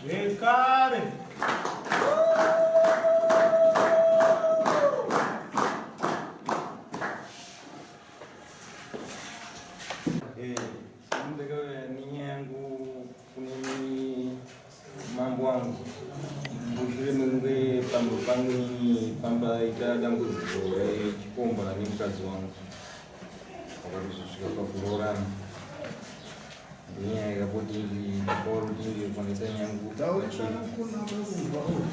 Zvekare. Eh, ndakauya nenyaya yangu kune mambo wangu mushure mekunge pamba pangu inini pambaita dambudziko rechikomba nemukadzi wangu wakatozosvika pakuroorana.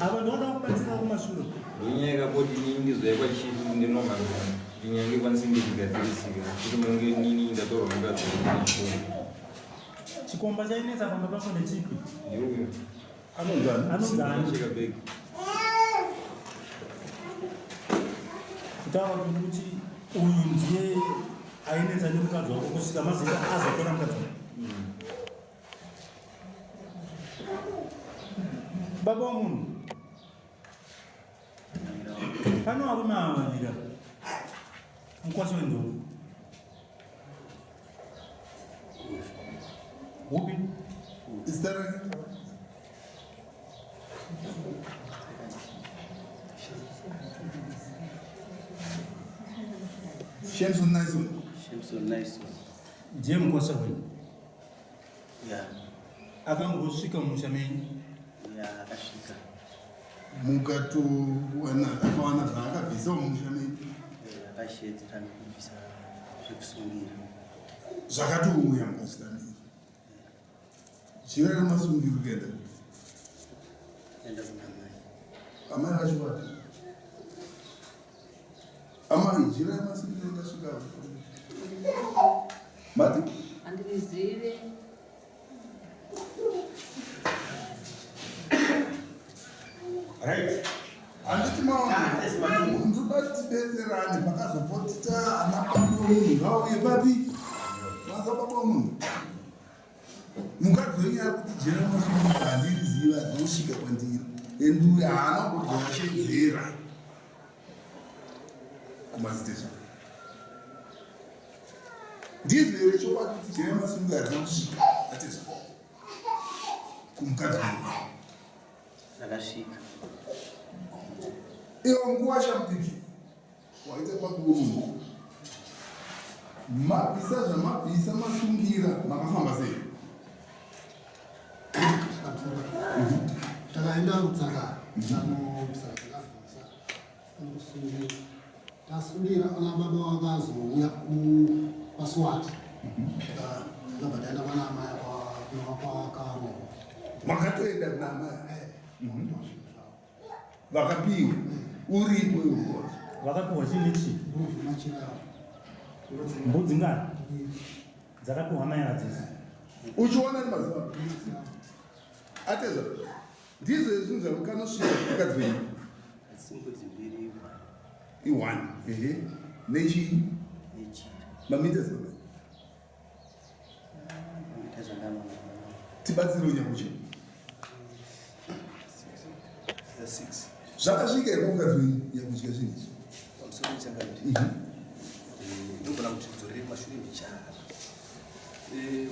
Ava ndoda kubatsira kumashure. Inyaya yakapoti inini ndizouya kwachief ndinomhan'ara kuti nyaya yangu ikwanise kunge ichigadzirisika kuti munge inini ndatorwa mukadzi wangu. Chikomba chainetsa pamba pako ndechipi? Ndiuyu. Anonzani? Anonzani? Cheka bag. Kutaura kuti uyu ndiye ainetsa nemukadzi wako kusvika mazita azotora mukadzi wako. Baba womunhu pano varume ava vaviri ava mukwasha wendongo upi Zita rake? Shamson Nison. Shamson Nison. Ndiye mukwasha wenyu? Yeah. Akangosvika mumusha menyu? Yeah, akasvika. Mukatowana akawana zvaakabvisa mumusha menyu? Eh, akashedzera nekubvisa zvekusungira. Zvakatouya mukazvitamira. Jira remasungiro kuenda. Enda kuna amai. Amai vacho vapi? Amai, jira remasungiro rakasvika. Mati? Andirizive. Right. Handiti maona. Ndoda tibetserane pakazopotita ana baba vomunhu ngauye papi? Maza baba vomunhu. Mukadzi wenyu ari kuti jera masunguka handiriziva rinosvika kwandiri and uyu haana kumbovashedzera kumadzitezva. Ndizvo here chokwadi kuti jera masunguka harina kusvika atezva kumukadzi wenyu? Rakasvika. Iwe nguva shamudiki waita kwakuru mabvisa zvamabvisa masungira makafamba sei? Takaenda kutsaka tanobvisa takabvisa nokusungira tasungira ana baba vakazouya kwaswati ndobva taenda kwana amai kwakarohwa. Makatoenda kuna amai vakapiwa uripo iwe Vakapiwa chii nechii? Mbudzi ngani dzakapiwa amai vadzisi? Uchiona nemazuva atezva ndizvo zvinhu zvakanosvika mukadzi wenyu Mbudzi mbiri i1 ehe nechii nechiri. mameters mangani? Tibatsire nyakuchi. Zvakasvika here mukadzi wenyu nyakudya zvinhu izvi? Pamusoro changamire. Ndogona kuti dzorere mashure mbichana.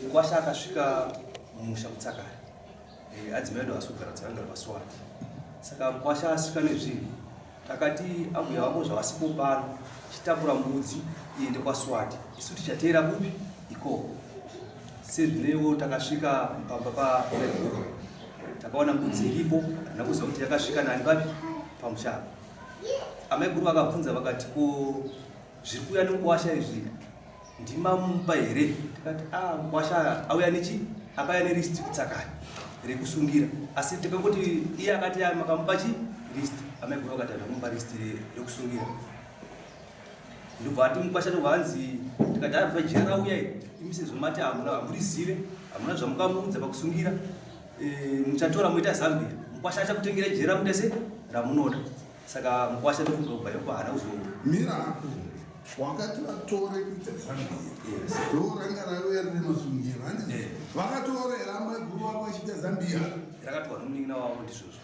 Mukwasha akasvika mumusha kuTsakare. Adzimai edu haasi kugara dzakagara paSwati. Saka mukwasha asvika nezvinhu Takati ambuya vako zvavasipo pano, chitakura mbudzi iende kwaSwati, isu tichateera kupi ikoko. Sezvinewo takasvika pamba paMaiguru takaona mbudzi iripo, hatina kuziva kuti yakasvika nani papi pamusha apa. Amaiguru vakabvunza vakati ko zviri kuuya nemukwasha izvi ndimamupa here? Tikati ah mukwasha auya nechi? Akauya nerisiti kutsakani rekusungira asi tikangoti iye akati makamupa chi risiti amaiguru akati andamupa risiti rekusungira. Ndobva ati mukwasha ndobva anzi tikati abva jira rauya iri imi sezvo mati hamuna hamurizive hamuna zvamukamuudza pakusungira eh, muchatora moita zambia mukwasha achakutengera jira ramuita se ramunoda saka mukwasha ndofunga kubva ipapo haana kuzo mira hako wakati vatore kuita zambia Yes. ndo ranga rauya rine masungiro handiti Eh. vakatorera amaiguru vako vachiita zambia rakatorwa nomunin'ina wavo ndizvozvo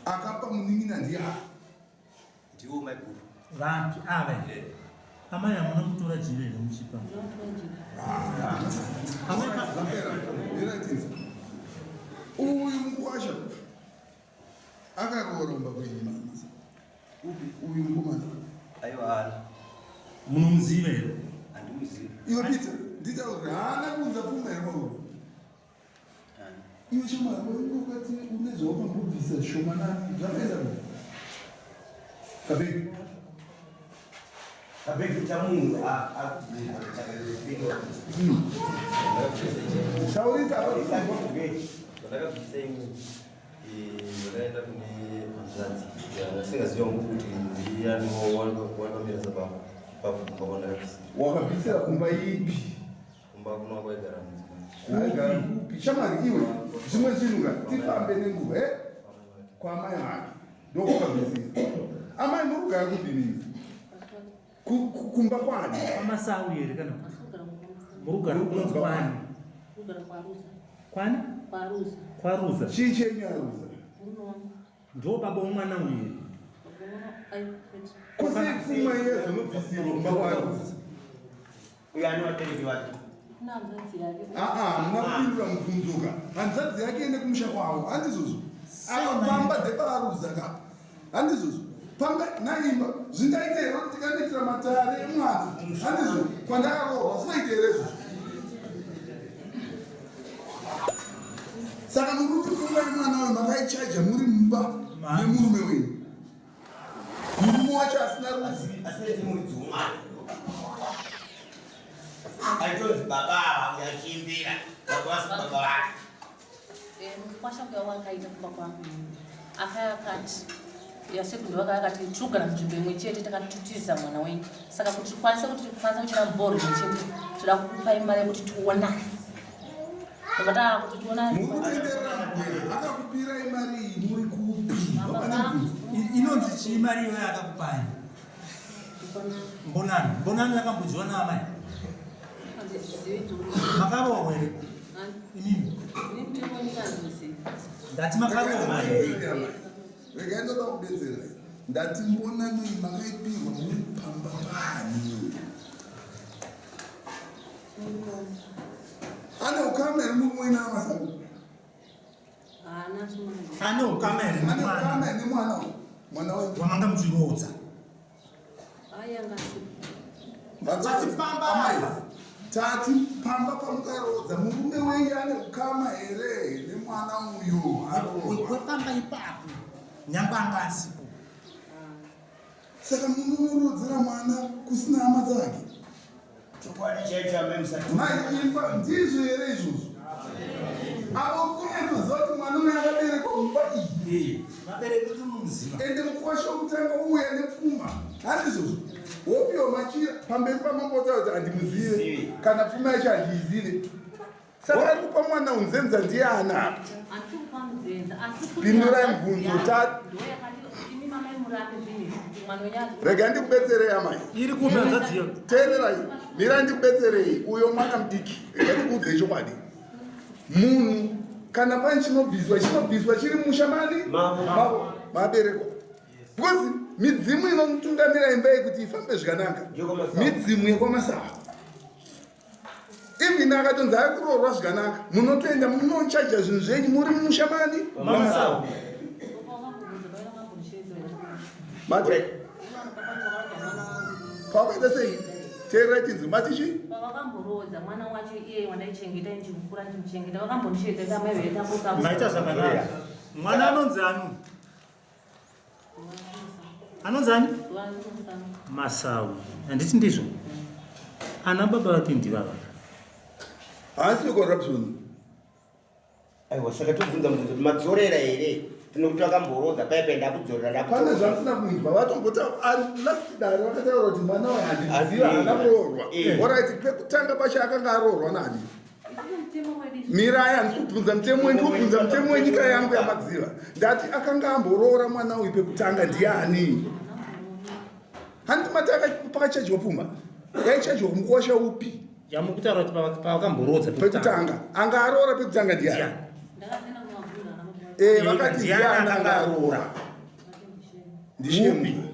akapa munin'ina ndiye ndiwo maiguru Vapi ava Eh. amai hamuna kutora jira here muchipa Amai Zvapera. Ndiratidze. Uyu mukwasha akaroora mumba kwenyu mama. Upi? Uyu mukomana. Aiwa haana. Munomuziva here? Handimuzivi. Iwe Peter, nditaure haana kuunza pfuma here kwauri? Iwe shamwari wainge ukati une zvawakambobvisa zvishomanani zvakaenda kupi? Kabhegi. Kabhegi chamunhu Taurisa apa. Zvandakabvisa ini ndakaenda kune hanzvadzi yandisingaziva hangu kuti ndiyani wakamira sababa ipapo kumba kwandakabvisira. Wakabvisira kumba ipi? Kumba kuno kwaigara mudzimai. Aigara kupi? Shamwari iwe, zvimwe zvinhu ka tifambe nenguva eh? Kwamai vake ndokwakabvisira. Amai muri kugara kupi nini? Kumba kwani? Kwamasawi here kana kuti? Muri kugara kunonzi kwani? Kwani? Kwaruza. Chii chenyu aruza? Ndo baba womwana uyu here? Kose pfuma iya zvinobvisirwa kumba kwaruza. Uyo ane vabereki vake. Aa, hamuna kupindura mubvunzo ka. Hanzvadzi yake ine kumusha kwavo, handizvozvo? Apa pamba ndepaaruza ka, handizvozvo? Pamba naimba zvingaite here kuti tikandoitira matare emwana, handizvo? Kwandakaroorwa zvinoite here izvozvo? Saka muri kuti pfuma yemwana uyu makaichaja muri mumba nemurume wenyu, murume wacho asina rudzi. Asinaiti muridzi womwana. Aitonzi baba ava uyo achiimbira baba vasi baba vake. Mukwasha kuya wakaita kumba kwangu akaya akati yasekuru vakaya akati tiri kugara munzvimbo imwe chete takatutiza mwana wenyu saka kuti tikwanise kuti tikwanise kuchera mubhoro imwe chete toda kukupai mari yekuti tionane ndobva taa kuti tionane Muri kutenderera mugwena akakupirai mari iyi muri kupi? Vapane mubvunzo. Inonzi chii mari iyoyo akakupai? Mbonano. Mbonano yakambodyiwa naamai. Makaroorwa here? Imimi. Ndati makaroorwa here? Regai ndoda kubetsera. Ndati mbonano iyi makaipirwa muri pamba pani? Ane ukama here murume wenyu naMasango? Ane ukama here Ane nemwana? ukama here nemwana uyu? Mwana wenyu. Wamanga muchiroodza. Tati pamba Amai, apa. tati pamba pamukaroodza murume wenyu ane ukama here nemwana uyu aroorwa? Wepamba ipapo. Nyangwe anga asipo. Saka munonorodzera mwana kusina hama dzake? Chokwadi chaicho amai musati. Mai imba ndizvo here izvozvo? Avo kunyatsoziva kuti mwana uyu akaberekwa mumba iyi. Vabereki kuti munomuziva. Ende mukwasha wekutanga ouya nepfuma handizvozvo? Wopiwa machira pamberi pamambo otaura kuti handimuzive kana pfuma yacho handiizive. Saka ari kupa mwana unzenza ndiani apa? Handisi kupa munzenza asi kuti Pindurai hanzvadzi mubvunzo, yake tati. ndo yakati imi mamai murape zvinhu izvi kuti mwana wenyu Regai ndikubetserei amai. Iri kupi hanzvadzi iyo? Teererai, mirai ndikubetserei. Uyo mwana mudiki, regai ndikuudzei chokwadi. Munhu kana pane chinobviswa, chinobviswa chiri musha mani mavo maberekwa. Because midzimu inomutungamira imba iyi kuti ifambe zvakanaka, midzimu yekwaMasawa. Even akatonzi ari kuroorwa zvakanaka, munotoenda munochaja zvinhu zvenyu muri musha mani mamasawa. Mati pawakaita sei? Teererai tinzwe. Mati chii? Pavakamboroodza mwana wacho iye wandaichengeta ndichimukura ndichimuchengeta vakambondishevedza kuti amai vee tamboka. Maita zvakanaka. Mwana anonzi ani? Anonzi ani? Masawi. Handiti ndizvo? Ana baba vake ndivava. Haasi corruption. Aiwa, saka tobvunza mubvunzo kuti madzorera here? Tinokuti vakamborodza paya paya ndakudzorera Pane ndakudzorera. zvamusina kunzwa vatombota last dare vakataura kuti mwana wayo handiziva haana kuroorwa. Orit, pekutanga pacho akanga aroorwa nani? Mirai, handisi kubvunza mutemo wenyu, ndikubvunza mutemo wenyika yangu yamadziva. Ndati akanga amboroora mwana uyu pekutanga ndiani? Handiti mati pakachajwa pfuma yaichajwa kumukwasha upi? Yamukutaura kuti pavakamborodza pekutanga anga aroora pekutanga ndiani? Ndakazenda kumabvunza ana baba. Vakati Ndiani ndiani akanga anga aroora? Ndishemu.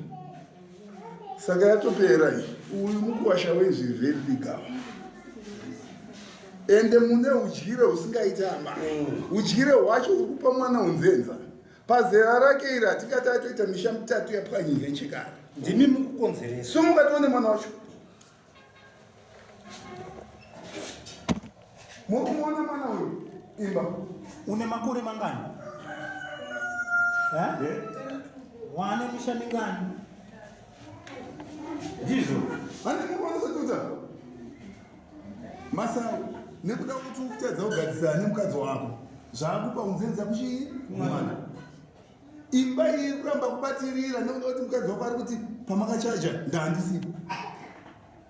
Saka yatopera iyi. Uyu mukuwasha wezvi very legal. Ende mune udyire husingaiti ama. Udyire hwacho uri kupa mwana unzenza. Pazera rake iri hatingati atoita misha mitatu yapwanyika nechekare. Ndimi mukukonzeresa. So mungatione mwana wacho. Muri kumuona mwana uyu? Imba. Une makore mangani? Eh? Wane misha mingani? Ndizvo. Handi mukuona satuta. Masai, nekuda kuti ukutadza kugadzisana nemukadzi wako, zvaakupa unzenza kuchii? Mwana. Imba iyi iri kuramba kubatirira nekuda kuti mukadzi wako ari kuti pamakachaja ndaandisipo.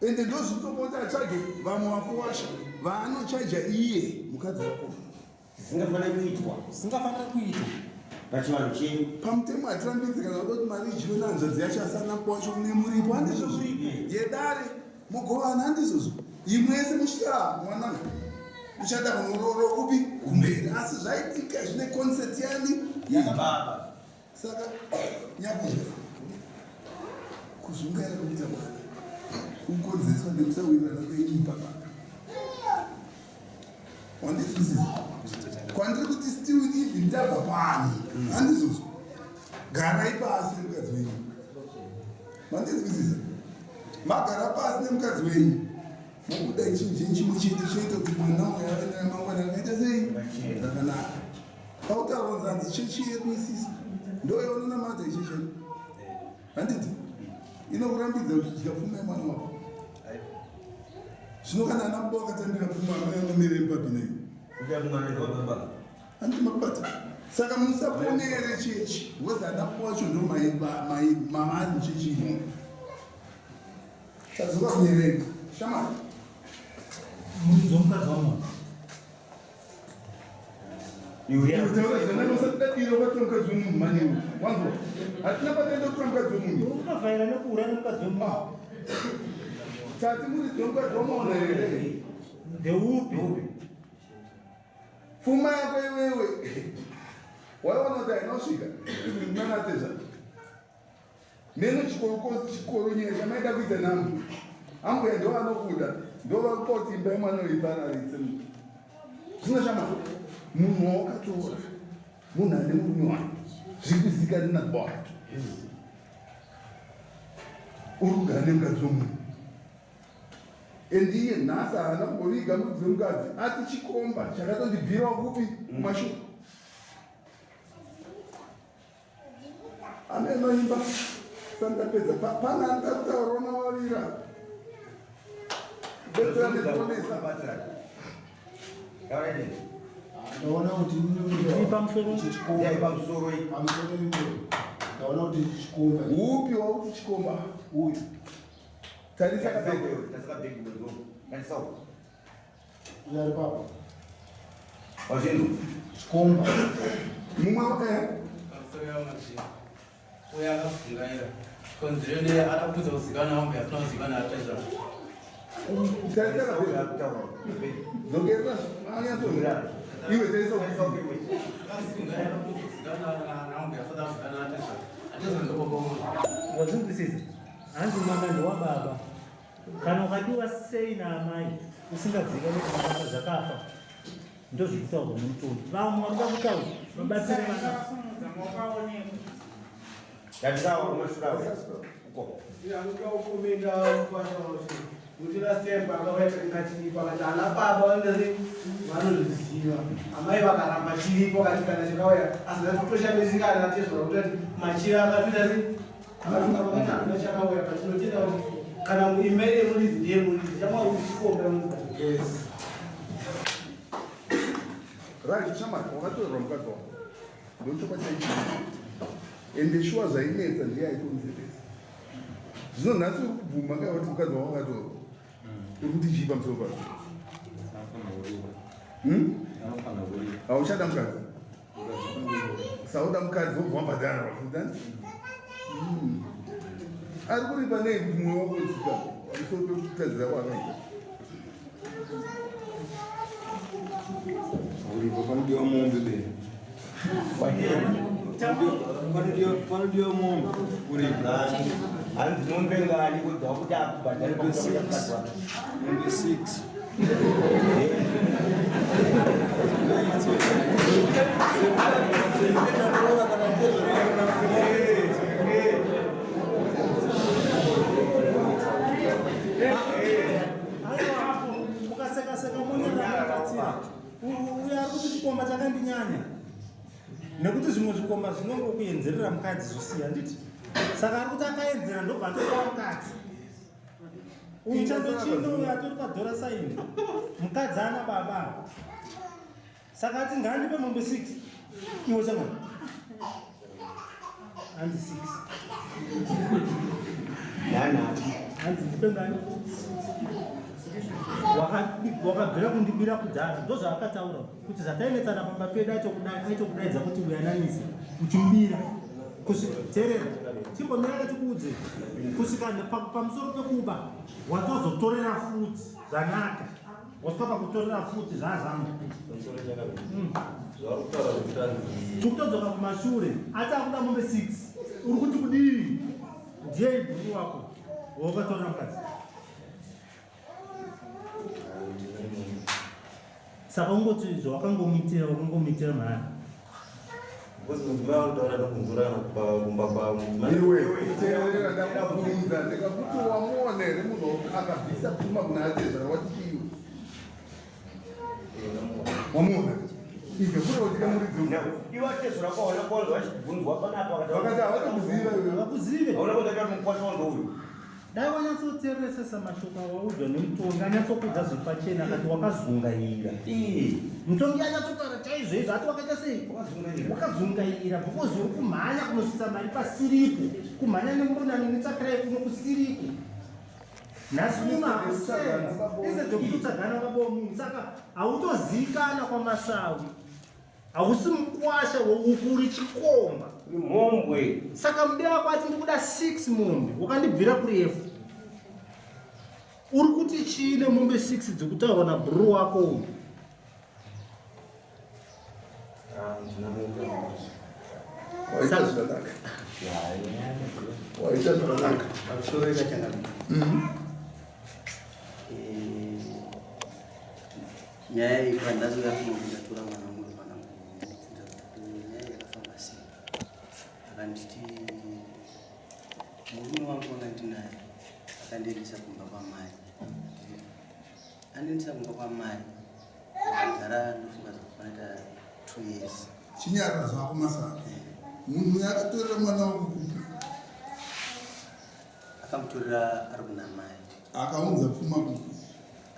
Ende ndozvinotopa kuti atsvage vamwe vakuwasha vaanochaja iye mukadzi wako. Zvisingafaniri kuitwa. Zvisingafaniri kuitwa. Pachivanhu chenyu. Pamutemo hatirambidzi kana kuda kuti mari idyiwe nehanzvadzi yacho asana kwacho kune muripo handizvozvo. Yedare mugovana handizvozvo. Imwe yese muchita mwanangu uchada kunoroora kupi kumberi asi zvaitika zvine concert yani Yakababa. Saka nyakudya kuzungaira kwekuita mwana kukonzereswa nekusawirirana kwenyu ipapa. Wandinzwisisa? Kwandiri kuti still even ndabva pani handizvozvo. Garai pasi nemukadzi wenyu. Mandinzwisisa? Magara pasi nemukadzi wenyu mobuda chinhu chimwe chete chinoita kuti mwana uyu ave neramangwana rakaita sei rakanaka. Pautaronza hanzi chechi yedu isisi ndoyaunonamata ichechi yedu handiti inokurambidza kuti dya pfuma yemwana wako. Zvino kana ana baba vakatambira pfuma amai anomire mupapi nayo handiti makubata. Saka musaponere chechi because ana baba wacho ndo mavari muchechi imomo. Tadzoka kunyereni shamari. Muridzi womukadzi wamwana. Hatina pataenda kutora mukadzi wemunhu. Ukavhaira nekuura nemukadzi wemunhu. Tati muridzi wemukadzi wamaona here? Ndeupi? Pfuma yako iwewe waiona kuti haina kusvika nanatezva neno chikoro nyaya chamaida kuita nambo ambuya ndo vanokuda ndo vakupa kuti imba yemwana uipararitse munhu. Zvino shama munhu wawakatora munhu ane murume wake zviri kuzikanwa nababa wake. Uri kugara nemukadzi wemunhu. And iye nhasi haana kumboviga mudzi wemukadzi ati chikomba chakatondibvirawo kupi kumashure. Ameno imba sandapedza pana anoda kutaura unawavira. Betsera nekuonesa. Ndaona kuti pamusoro pamusoro pamusoro ndaona kuti chikomba. Upi wakuti chikomba? Uyu. Tarisa kabhegi. Tarisa kabhegi. Tarisa uko. Uyu ari papo. Wazvinzwa? Chikomba. Mumwe Pamusoro yamazvino. Uyo akazungaira. Konzero ndiye akaputsa kuzikanwa wangu yasina kuzikanwa atezva. Tarisa kabhegi. Dzokerera anyatsonzwa. Iwe tarisa uko. Akazungaira akaputsa kuzikanwa wangu yasina kuzikanwa atezva. Atezva ndobobo. Wazvinzwisisa? Hanzi mwana ndewababa. Kana ukadiwa sei naamai usingadzikani kuti baba zvakafa ndozviri kutaurwa nemutongi. Vamwe vari kuda kutaura vabatsire vana. Tatisawo kumashure awo. Uko. Anoda kukomenda mukwasha wacho kuti last time pakavaita ngati pakati ana baba vanenge vanozviziva amai vakaramba chiripo kati kana chakauya asi ndatoshamisika natezvara kuti machira akatoita sei akaramba vakati hakuna chakauya but tinotenda kuti kana imba ine muridzi ndiye muridzi chamwari kuti chikomba yes. Right, shamwari, wakatorerwa mukadzi wako. Ndochokwadi chaicho. Ende shuwa zvainetsa ndiye aikonzeresa. Zvino nhasi uri kubvuma kai kuti mukadzi wako akatorwa. Uri kuti chii pamusoro pazvo? Hmm? Hauchada mukadzi? Sauda mukadzi wobva wabhadhara wafuta. Ari kuripa nei kuti mwoyo wako udzika pamusoro pekutadzira kwaakaita? Uripo panodiwa mombe be. Panodiwa mombe uripo. Hanzi mombe ngani kudza kuti akubhadhara Mombe 6. Mombe 6. Mukasekaseka monerabatsira uyo ari kuti chikomba chakandinyanya nekuti zvimwe zvikomba zvinongokuenzerera mukadzi zvosiya handiti saka ari kuti akaenzera ndobva atotoa mukadzi uyu chando chino uyo atori padhora saini mukadzi ana baba Saka ati ngaandipe mombe 6. Iwe chama. Hanzi 6. Nana. Hanzi ndipe ngani? Wakabvira kundibira kudhara ndozvaakataura kuti zvatainetsana pamba pedu aitokudaidza kuti uyananise uchimubira teerera chimbomira katikuudze kusvika pamusoro pekuba watozotorera futi zvanaka Wasvika pakutorera futi zvazvangu. Tikutodzoka kumashure ati akuda mombe 6 uri kuti kudii? Ndiye ibhuru wako wakatorera mukadzi. Saka ungoti zvawakangomuitira wakangomuitira mahara. Because mudzimai vanotaura nokunzura kumba kwavo. Iwe teerera ndakubvunza ndikakuti wamuona here munhu akabvisa pfuma kuna atezvara wati chiiwe wamuona ive kuri watika muridzi iwe atezvara kwaona kwanza vachibvunzwa panapa vakati havatokuziva iwe vakuzive hauna kuita kuti mukwasha wangu uyu Dai wanyatsoteeresesa mashoko awaudzwa nemutongi anyatsokudza zviri pachena akati wakazungaira. Mutongi anyatsotaura chaizvo izvo ati wakaita sei? Wakazungaira because uri kumhanya kunosvitsa mari pasiripo, kumhanya nemurunani netsvakirai kuno kusiriko. Nhasi uno hakusenzi instead yokuti utsvagana baba womunhu saka hautozivikana kwamasawi. Hausi mukwasha weuku uri chikomba. Mhombwe. Saka mude wako ati ndikuda 6 mombe wakandibvira kurefu. Uri kuti chii nemombe 6 dzikutaurwa nabhururu wako uyu? Waita zvakanaka. Waita zvakanaka. Pamusoro ikachangamira. Nyaya iyi pandazouya kuno ndatora mwana wangu mwana wangu ndobvunza kuti nyaya iyi yakafamba sei akanditi murume wangu wanga ndinaye akandiendesa kumba kwamai andiendesa kumba kwamai ndagara ndofunga zvakakwana 2 years Chinyarara zvako Masaka. Munhu uyu akatorera mwana wangu kupi? Akamutorera ari kuna mai. Akaunza pfuma kupi?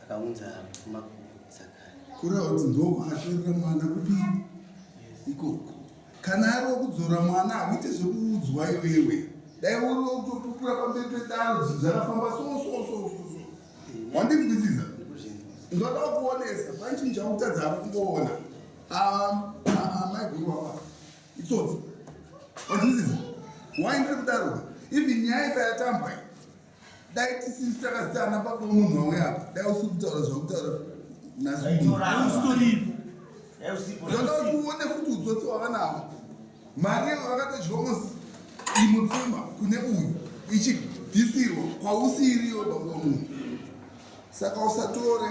Akaunza pfuma kutsakare. Kureva kuti ndokwatorera mwana kupi? Ikoko. Kana ari wekudzora mwana hauite zvekuudzwa iwewe. Dai uri wekutopupura pamberi pedaro zvinhu zvakafamba so so so so so. Wandinzwisisa? Ndoda kukuonesa pane chinhu chakutadza hako kungoona. Amaiguru wapa. Itsotsi. Wanzwisisa? Why ndiri kudaro? Even nyaya ipa yatambwa iyi. Dai tisisi takazitana baba munhu wauya apa. Dai usiri kutaura zvakutaura nhasi. Ndoda kuti uone futi utsotsi hwavanawo. Mari vakatodya almost imwe pfuma kune uyu ichibvisirwa kwausiriwo baba munhu. Saka usatore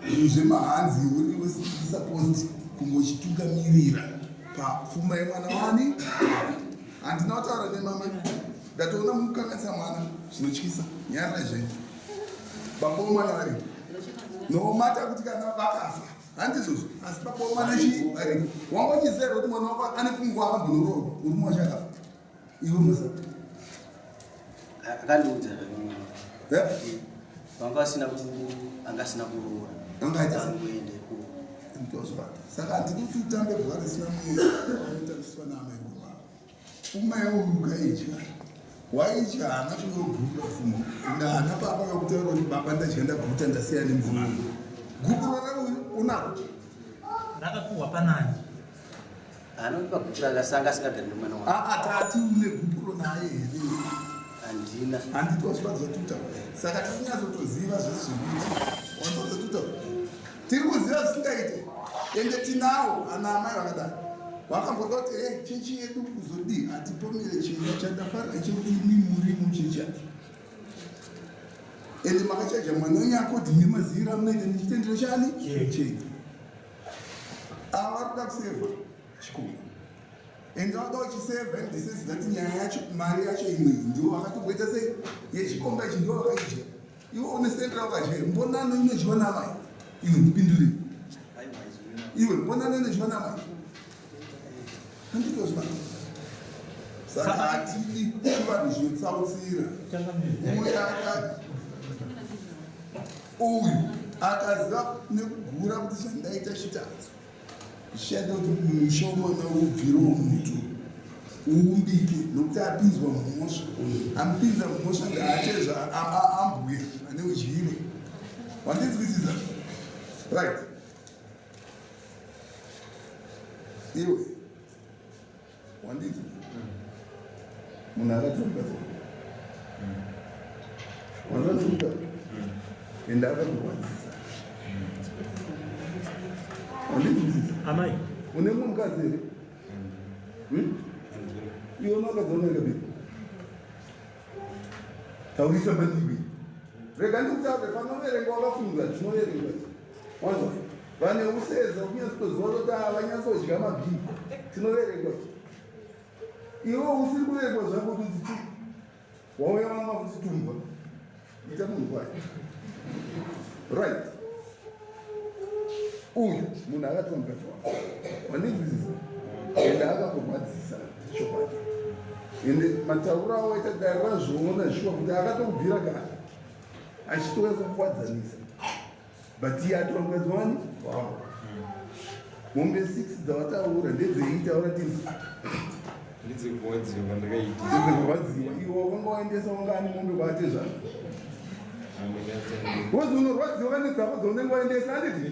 zvinhu zvemahanzi iwe iwe supposed kunge uchitungamirira papfuma yemwana wani. Handina kutaura nemama ndatoona mukukanganisa mwana zvinotyisa nyarara zvenyu. Baba vomwana varipo no matter kuti kana vakafa handizvozvo asi baba vomwana chii varipo wanga uchiziva here kuti mwana wako ane pfungwa akambonoroorwa murume wacho akafa iwe musa Akandiudza vanga vasina ku anga asina kuroora. Anga aita angoende ku. Ndozvibata. Saka handidi kuti utambe bhora risina muyedzo unotambiswa naamaiguru vako. Pfuma yauruka idya. Waidya haana kuyogura pfuma. Ende haana baba vakutaura kuti baba ndadya ndaguta ndasiya nemvura. Gupuro rako unaro? Rakapuhwa panani? Haana kundipa gupuro akasanga asingagari nemwana wangu. Aa tati une gupuro naye here? Handina. Handiti wazvipa zvatuta. Saka tiri kunyatsotoziva zvese zvekuita. Wanzwa zvatuta? Tiri kuziva zvisingaite. Ende tinawo ana amai vakadai. Vakamboda kuti hey, chechi yedu kuzodii hatipomere chenyu chandafarira chekuti imi muri muchechi yacho. Ende makachaja mwana wenyu akodhi nemaziviro amunoita nechitendero chani? Chenyu. Ava vari kuda kusevha chikomba. Ende vada uchisevha in the sense that nyaya yacho mari yacho imwe ndiwo vakatomboita sei yechikomba ichi ndiwo vakaidya. Iwe une sendera wakadya mbonano inodyiwa namai. Iwe ndipindure. Iwe mbonano inodyiwa namai. Handitozva. Saka hatidi chivanhu zvinotsautsira. Uyu akaziva nekugura kuti zvandaita chitadzo. Zvichaita kuti musha wemwana ubvirewo muto uumbike nokuti apinzwa mhosva. Amupinza mhosva ngaachezva ambuya ane udyire. Wandinzwisisa? Right. Iwe wandinzwa? Munhu akatora mukadzi wako. Wandinzwa? Ende akakurwadzisa. Wandinzwisisa? Amai. Une mumwe mukadzi here? Hmm? Iwe unakadzi unoenda bei? Taurisa madiwi. Rega ndikutaure panoverengwa wakafunga tinoverengwa. Wanzwa? Vane useza kunyatsoziva kuti ah, vanyatsodya mabhii. Tinoverengwa. Iwe usiri kuverengwa zvako kuti chi wauya wamwa futi tumbwa. Ita munhu kwaye. Right. Uyu munhu akatora mukadzi wako. Wandinzwisisa? Ende akakurwadzisa chokwadi. Ende matauro awo aita dai vazviona shuwa kuti akatobvira kare achitouya kukuwadzanisa. But iye atora mukadzi wani? Wavo. Mombe 6 dzawataura ndedzei taura tinzi. Ndedzekurwadziwa ndakaita. Ndedzekurwadziwa. Iwe wakanga waendesa wanga ane mombe kwaatezvara. Wozi unorwadziwa kane dzako dzaunenge waendesa handiti?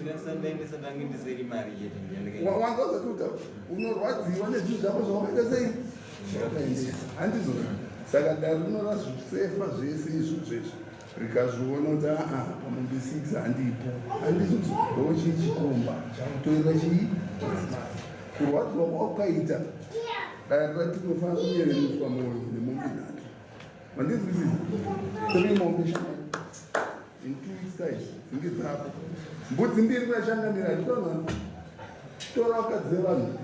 Wanzwa zvatiutaura. Unorwadziwa nezvinhu zvako zvawakaita sei? Zvawakaendesa. Handizvo. Saka dare rinorazvisefa zvese izvozvo izvo. Rikazviona kuti aa pamombe 6 handipo. Handizvo ndochii chikomba chakutorera chii? Kurwadziwa kwaukaita dare rati unofanira kunyevenutswa mwoyo nemombe nhatu. Mandinzwisisa? Three mombe shama in 2 weeks time dzinge dzako. Mbudzi mbiri kunashangamira handitona. Tora vakadzi vevanhu.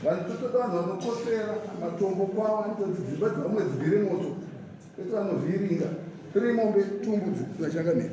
Vanhu totoda vanhu vanokotsera matombo kwavo anototi dzimba dzavamwe dzibvire moto. Kwete vanovhiringa. Three mombe, two mbudzi kunashangamira.